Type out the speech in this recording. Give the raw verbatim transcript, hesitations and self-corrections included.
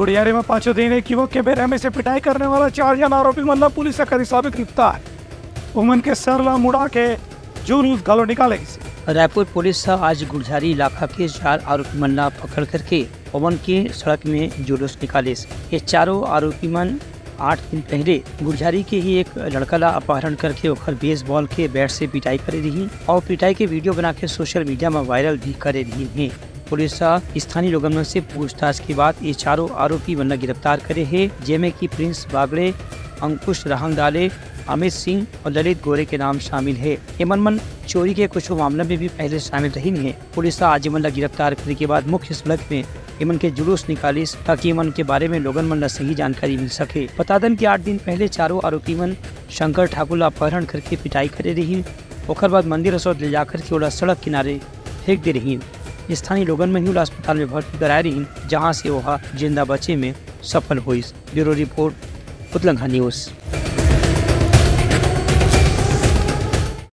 गुढ़ियारी म पाछू दिन एक युवक के बेरहमी से पिटाई करने वाला चार झन आरोपी मन ला पुलिस ह करिस साबित गिरफ्तार। ओमन के सर ला मुड़ा के जुलूस घलो निकाले गिस। रायपुर पुलिस ह आज गुढ़ियारी इलाका के चार आरोपी मन ला पकड़ करके ओमन के सड़क में जुलूस निकालिस। ये चारों आरोपी मन आठ दिन पहले गुढ़ियारी के ही एक लड़का ला अपहरण करके ओखर बेसबॉल के बैट से पिटाई करे रही और पिटाई के वीडियो बना के सोशल मीडिया में वायरल भी करे रही हे। पुलिस ह स्थानीय लोगन मन से पूछताछ के बाद ये चारों आरोपी मन ला गिरफ्तार करे हे, जेमे कि प्रिंस बागड़े, अंकुश रहंगडाले, अमित सिंह और ललित गोरे के नाम शामिल हे। एमन मन चोरी के कुछ मामला में भी पहले शामिल रहिन हे। पुलिस ह आज एमन ला गिरफ्तार करे के बाद मुख्य सड़क में एमन के जुलूस निकालिस, ताकि एमन के बारे में लोगन मन ला सही जानकारी मिल सके। बता दन कि आठ दिन पहले चारों आरोपी मन शंकर ठाकुर ला अपहरण करके पिटाई करे रहिन। ओकर बाद मंदिर हसौद ले जाकर के ओला सड़क किनारे फेंक दे रहिन। स्थानीय लोगन मन ही ओला अस्पताल में भर्ती कराए रहिन, जहां से ओहा जिंदा बचे में सफल होइस। ब्यूरो रिपोर्ट, उतलंघा न्यूज।